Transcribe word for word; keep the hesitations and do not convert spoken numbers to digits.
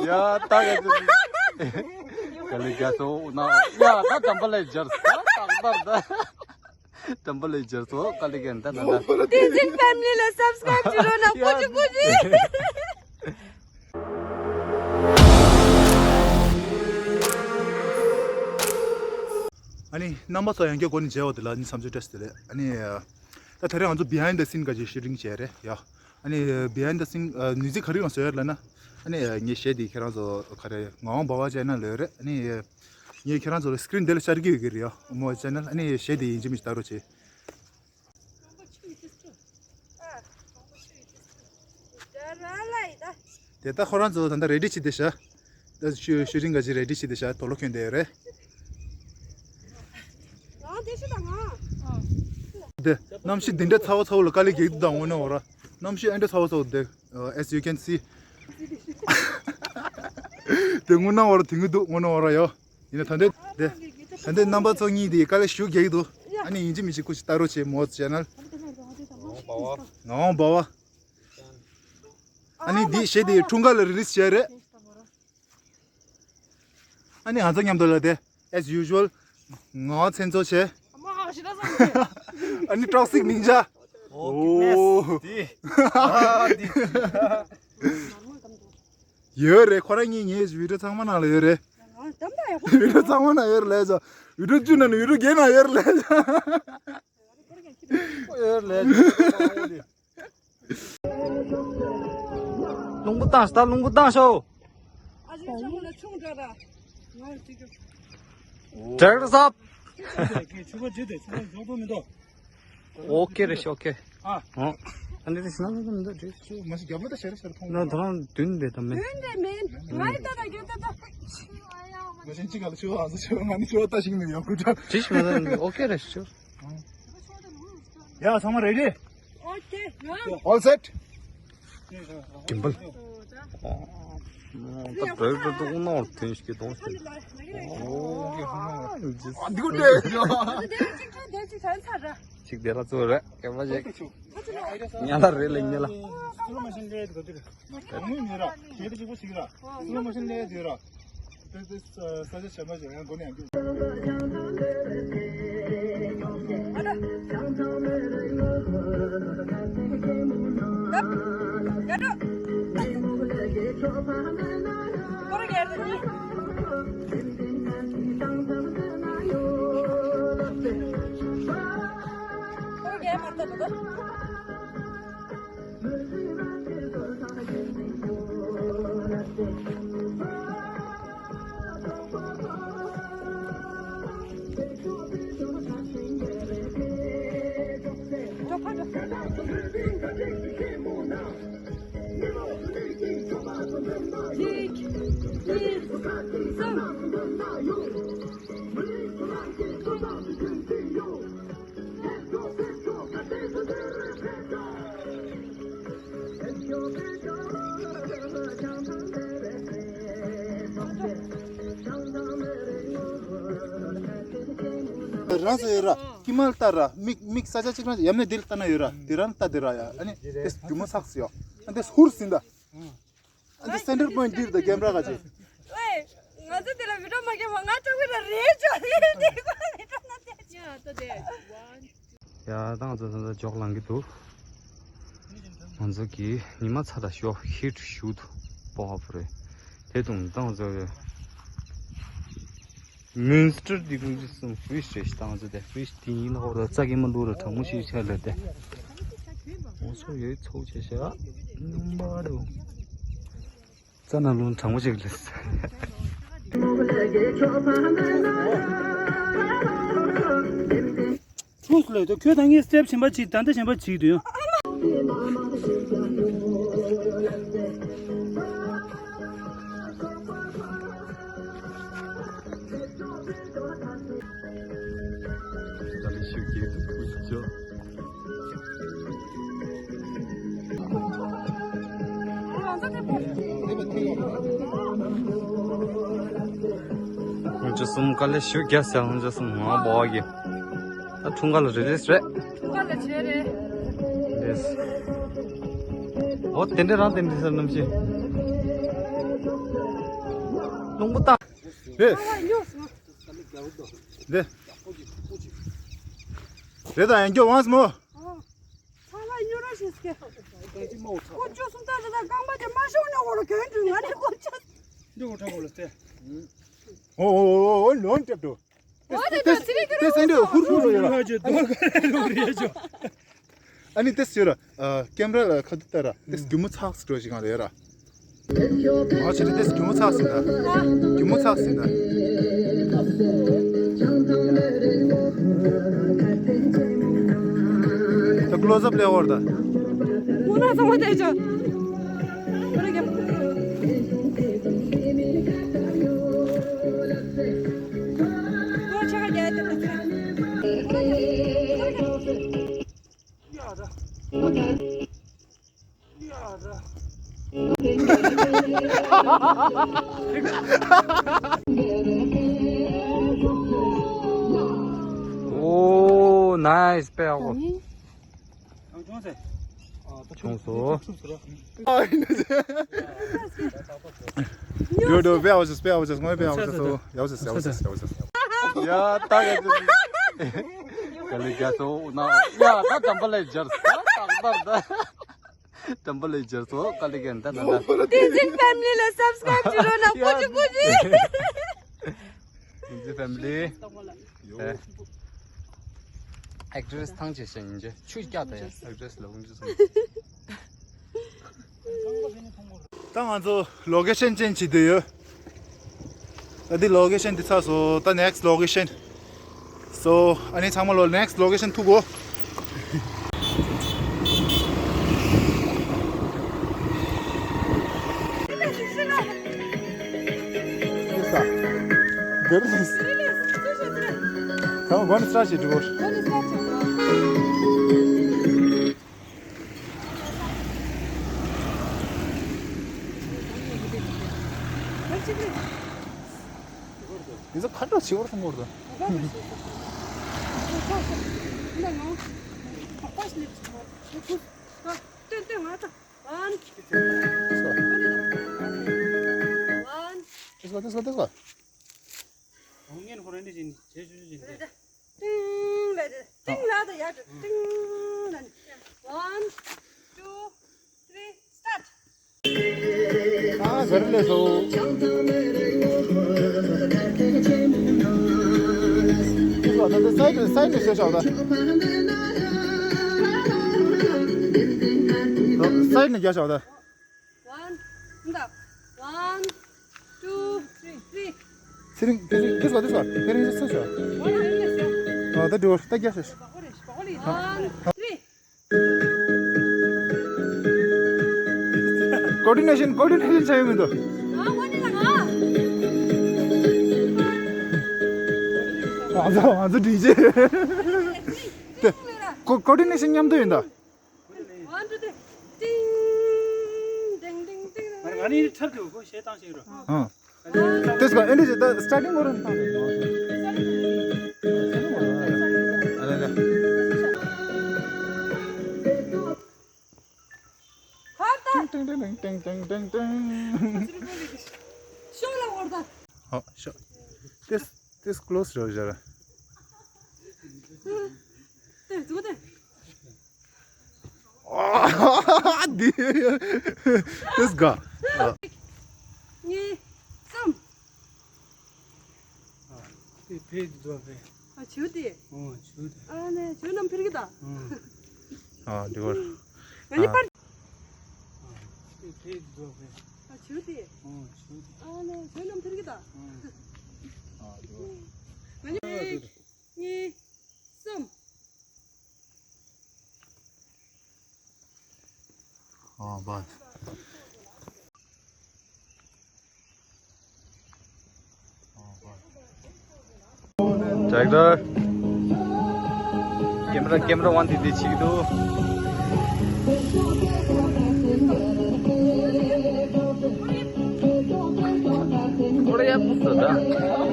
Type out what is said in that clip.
ཡ་ད་ག་ཚོད། དཀའ་ལས་རྒྱག་སོང་ན། ཡ་ད་དམ་པ་ལས་སྦྱར་སོང་ད་ད་ད། དམ་པ་ལས་སྦྱར་སོང་དཀའ་ལས་རྒྱག་ད་ད་ད། Tenzin family ལ་subscribe བྱེད་རོགས་གནང་། ཀུ་ཅི་ཀུ་ཅི། ཨ་ནི་རྣམ་པ་ཚོ་ཡང་བསྐྱར་སྒོ་ནས་མཇལ་བ་དེ་ལ་ཨ་ནི་འཚམས་འདྲི་བཀྲ་ཤིས་བདེ་ལེགས། ཨ་ནི་ད་དེ་རིང་ང་ཚོ་behind the scene ག་ཅིག་ཤུ་ཊིང་བྱས་རེད་ཡ། ཨ་ནི་behind the scene ནུས་རྩལ་ག་རེ་ཡོང་ཟེར་ཡ་ལབ་ན། ཨ་ནི་ངའི་གཞས་དེ་ཁྱེད་རང་ཚོ་ག་རེ་ངག་དབང་འབའ་བ་ཅན་ན་ལོས་རེད། ཨ་ནི་ངས་ཁྱེད་རང་ཚོ་ལ་སི་ཀི་རིན་དེ་ལ་ཤར་གྱི་ཡོད་ཀྱི་རེད་ཡ། ཨོ་མོ་ཅན་ན། ཨ་ནི་གཞས་དེ་ཡིན་གཅིག་མིན་གཅིག་ལྟ་རོགས་བྱེད། དེ་ལྟ་ཁོ་རང་ཚོ་ད་ལྟ་རེ་ཌི་བྱེད་བསྡད་ཤག་ད་ཤུ་ཤུ་ཊིང་ག་ཅིག་རེ་ཌི་བྱེད་བསྡད་ཤག་དོ་ལོ་ཁྱོན་བསྡད་ཡོད་རེད། ང་དེ་ཤི་དང་ང་། དེ་གནམ་གཤིས་འདི་འདྲ་ཚ་བ་ཚ་བ་ལ་དཀའ་ལས་རྒྱག་གི་འདུག་དངོས་གནས་འོ་ར། གནམ་གཤིས་ཨ་འདྲ་ཚ་བ་ཚ་བ་འདུག As you can see. དེ་དངོས་གནས་འོ་ར། དེ་ངུ་འདུག་དངོས་གནས་འོ་ར་ཡོ། ཡིན་ན་ད་འདི་དེ་ད་འདི་རྣམ་པ་ཚོ་གཉིས་དེ་དཀའ་ལས་ཞུ་རྒྱག་གི་འདུག་ཨ་ནི་ཡིན་གཅིག་མིན་གཅིག་སྐུ་ཞིག་ལྟ་རོགས་བྱེད། མོ་ཅེ་ནལ། ངག་དབང་འབའ་བ། ཨ་ནི་འདི་གཞས་དེ་འཁྲུངས་སྐར་ལ་རི་ལི་སི་བྱས་རེད། ཨ་ནི་ང་ཚོ་མཉམ་དུ་ལ་དེ་as usual ངག་དབང་མཚན་ཚོགས་བྱས། ཨ་ནི་ཀྲོག་སིག་མིང་ཆ། ཨོ། ཡོད་རེད། ཁོ་རང་གཉིས་ངའི་བི་ཌི་ཡོ་ཚང་མ་ནང་ལ་ཡོད་རེད། བི་ཌི་ཡོ་ཚང་མ་ནང་ཡོད་རེད་ལས་ཚོ། བི་ཌི་ཡོ་བཅུ་ནང་ནས་བི་ཌི་ཡོ་བརྒྱད་ནང་ཡོད་རེད་ལས་ཚོ། ཡོད་རེད་ལས། རླུང་བུ་བཏང་ཤོག་ད་རླུང་བུ་བཏང་ཤོག་ཨ་ཅེ་ཚང་མ་ལ་ཆུང་དྲགས་ར། ང་ཅིག་ཀྲེག་ཏར་སབ། ཆུ་བ་བརྗེ་དེ་ཆུ་བ་འཇོག་ཐུབ་མི་འདུག་ཨོ་ཁེ་རེད་ཤག་ཨོ་ཁེ། ཨ། ཨ་ནི་རེ་ཤི་ན་ལ་མི་འདུག་ཅིག་ཅིག་མ་ཤི་རྒྱབ་ལ་ད་ཤར་ཤར་མཐོང་ན་ད་རང་མདུན་དེ་ད་མེད། མདུན་དེ་མེད། ང་ཡི་ད་ད་རྒྱབ་ད་ད། མ་ཤི་ཅི་ག་ལ་ཆུ་བ་ཨ་ཟི་ཆུ་བ་ང་ནི་ཆུ་བ་ལྟ་ཞིག་མི་ཡོང་ཁུ་ད། ཅི་ཤི་མ་ད་ཨོ་ཁེ་རེད་ཤག་ཡ་ཚང་མ་རེ་ཌི། ཨོ་ཁེ། ཨོལ་སེཊ། ཀིམ་པལ། ད་བོད་དུ་ཏོག་ནོར་ཐེན་ཤི་ཏོང་ཤི། ཨ་འདི་གོ་དེ། ཅིག་དེ་ལ་ཚོ་རེད་ཀེ་མ་ཅིག་ཉ་ལ་རེ་ལེ་ཉ་ལ། སུ་ལ་མ་ཤི་ལེ་དེ་ག་དེ་རེད། ངུ་ཉེ་ར། ཁྱེད་ཀྱི་གཅིག་པོ་ཞིག་ར། སུ་ལ་མ་ཤི་ལེ་དེ་ར། དེ་དེ་ས་ཆ་བྱེ་མ་བྱེ་ཡང་སྒོ་ནས་ཡང་རྒྱུ། རང་ས་ཡོད་ར། ཀི་མལ་ལྟ་ར། མིག་མིག་ས་ཆ་གཅིག་རང་ཡམ་ནས་དེ་ལྟ་ན་ཡོད་ར། དེ་རང་ལྟ་དེ་ར་ཡ། ཨ་ནི་དེ་རྒྱུ་མ་ཚགས་སུ་ཡོད། ཨ་དེ་ཧུར་ཟིན་ད། ཨ་དེ་སེན་ཊར་པོའིན་ཊི་འདིར་ད་ཀེམ་ར་ག་ཅི། ཝེ། ང་ཚོ་དེ་ལ་བི་ཌིའོ་མ་སྐྱེལ་བ་ང་སྐྲག་གི་ར་རེད་ཅོ་རེད་དེ་གོ་རེད་ཀྲང་ན་དེ། ཡ་ད་ང་ཚོ་ད་ལྟ་འཇོག་ལངས་ཀྱི་འདུག་ང་ཚོ་གི་ཉི་མ་ཚ་ད་ཤོ་ཧི་ཊི་ཞུ་འདུག་པོ་ཧ་པོ་རེད། དེ་དུང་ད་ང་ཚོ་མུན་སི་ཊར་འདི་ཀུན་གྱི་སུམ་ཧྥི་རི་ཤི་རེད་ཤི་ད་ང་ཚོ་དེ་ཧྥི་རི་ཤི་དེ་ཡིན་ལ་ཧོ་ར་རྩ་གི་མ་འདུག་ར་གྲང་མོ་ཞིག་ཆ་ལ་དེ། ཨོ་ཚོ་ཡོད་ཚོ་ཆེ་ཤ་ནུམ་པ་རུ། རྩ་ནང་ལུང་གྲང་མོ་ཞིག་ལས། ཁྱོད་ལ་ཁྱོད་དང་ངའི་སི་ཊེབ་གཞན་པ་ཅིག་ད་ལྟ་གཞན་པ་ཅིག་དུས། ཁོང་ཚོ་གསུམ་དཀའ་ལས་ཞེ་པོ་རྒྱག་ཟེར། ཁོང་ཚོ་གསུམ་ངང་པོ་གི་ད་འཁྲུངས་སྐར་ལ་རི་ལི་སི་རེད། འཁྲུངས་སྐར་ལ་བྱས་རེད། ལི་སི། འོ་དེ་འདྲ་རང་དེ་འདྲ་ཟེར་རྣམ་ཤེས། དང་པོ་བཏང་། རེད། ཚ་བ་ཉོ་སོང་། རེད། རེད་ད་ཡང་སྐྱོ་once more། ཨ། ཚ་བ་ཉོ་ར་ཤེས་ཀྱི། ཀོ་ཅོ་སུམ་རྟགས་རེད་ད་རྐང་པ་དེ་མ་ཤོང་ནས་འོ་ར་གྱོན་འགྲོ་ང་ནི་ཀོ་ཅོ། འདི་འོ་ཁྲ་བོ་ལ་སྟེ། ཨོ་ཨོ་ཨོ་ཨོ་ལོན་ཏེབ་ཏོ། ཨོ་དེ་ད་ཚི་རི་ཀི་རི་ཏེ་སེན་ཏེ་ཧུར་ཧུར་རོ་ཡོད་ར། ཨ་ནི་ཏེ་སེ་ཡོད་ར། ཨ་ཀེམ་ར་ལ་ཁ་ཐུག་ལྟ་ར། ཏེ་སེ་རྒྱུ་མོ་ཚགས་སེ་འགྲོ་ཞིག་གང་རེད་ར། ཨ་ཆི་རི་ཏེ་སེ་རྒྱུ་མོ་ཚགས་སེ་ད། རྒྱུ་མོ་ཚགས་སེ་ད། ད་ཀློ་སབ་ལེ་བོར་ད། ཁོ་ན་ཚང་མ་ཏེ་ཅོ། ཁོ་ར་ཀེམ། Oh, nice, པེ་ཨོ། ཆུང་སོ། ཡོ་དོ་བེ་ཨོ་ཟེར་བེ་ཨོ་ཟེར་ངོ་བེ་ཨོ་ཟེར་སོ་ཡོ་ཟེར་ཡོ་ཟེར་ཡོ་ཟེར། ཡ་ད་ག་ག་ལེ་རྒྱ་སོ་ན་ཡ་ད་དམ་པ་ལེ་ཇར་ད་ད་ད་དམ་པ་ལེ་ཇར་སོ་ག་ལེ་གན་ད་ད་ད། Tenzin family ལ་subscribe བྱེད་རོགས་གནང་། ཀུ་ཅི་ཀུ་ཅི། Tenzin family། ཨེ། actress ཐང་ཆེ་ཞིང་ཉིན་ཆེ་ཆུ་སྐྱ་ད་ཡ་actress ལ་ཧུང་ཅི་སོང་། ད་ང་ཚོ་ལོ་ཀེ་ཤན་ཅེན་ཇི་བྱེད་དུ་ཡོད། ད་འདི་ལོ་ཀེ་ཤན་འདི་ཚར་སོང་། ད་next location། So ཨ་ནི་ཚང་མ་ལོ་next location ཐུག་གོ། Come on, go and start it, go. This is a cut of silver from order. One. One. This one, this one, this one. ཏིང་ལ་དེ་ཏིང་ལ་དེ་ཡར་དུ་ཏིང་ལ་ནི། One, two, three, start. ཨ་ག་རེ་ལས་སོ། ད་ད་སའི་ཌི་སའི་ཌི་ནས་བྱས་ཤག་ད། སའི་ཌི་ནས་རྒྱག་ཤག་ད། One, འདི། One, two, three. ཚེ་རིང་། ཚེ་རིང་། འདི་ཟ། འདི་ཟ། ཚེ་རིང་། ཚེ་ཟ། ཨ་ད་འགྲོ། ད་རྒྱག་ཤོག One, three. Coordination, coordination བྱས་ཡོད་མི་འདུག་ང་ཚོ་ང་ཚོ་ཌི་ཇེ། དེ་ཀོ་ཀོ་ཌི་ནེ་ཤན་མཉམ་དུ་ཡིན་ད། One, two, three. ཏིང་། ཏིང་ཏིང་ཏིང་། ང་ནི་ཁྲབ་ཀྱི་གོ་ཞེ་བཏང་ཞིག་རོ། ཨང་། དེ་སྐོར་ཨེ་འདྲ་ཞིག་ད་སི་ཊར་ཊིང་གོ་ར་ཨ་ལེ་ལེ། ཧར་ད། ཏིང་ཏིང་ཏིང་ཏིང་། ཤོག་ལ་འོར་ད། ཨོ་ཤོག་དེ་དེ་ཀློ་སི་རོ་ཞར། དེ་ཟུག་དེ། འདི། དེ་སྒ། གཉིས། གསུམ། དེ་ཕེ་དེ་དོ་ཕེ། ཨ་ཆུ་དེ། ཨོ་ཆུ་དེ། ཨ་ནེ་ཆུ་ནམ་ཕིར་གི་ད། ཨ་འདི་བར། ང་ནི་པར། དེ་ཕེ་དེ་དོ་ཕེ། ཨ་ཆུ་དེ། ཨོ་ཆུ་དེ། ཨ་ནེ་ཆུ་ནམ་ཕིར་གི་ད། ཨ་འདི་བར། ང་ནི་པར། གཉིས། གསུམ། ཨ་བ། ཌའི་རེག་ཊར། ཀེམ་ར་ཀེམ་ར་ཝན་དེ་དེ་ཆིག་འདུག་ཁོ་ར་ཡག་པོ་ཟེར་ད།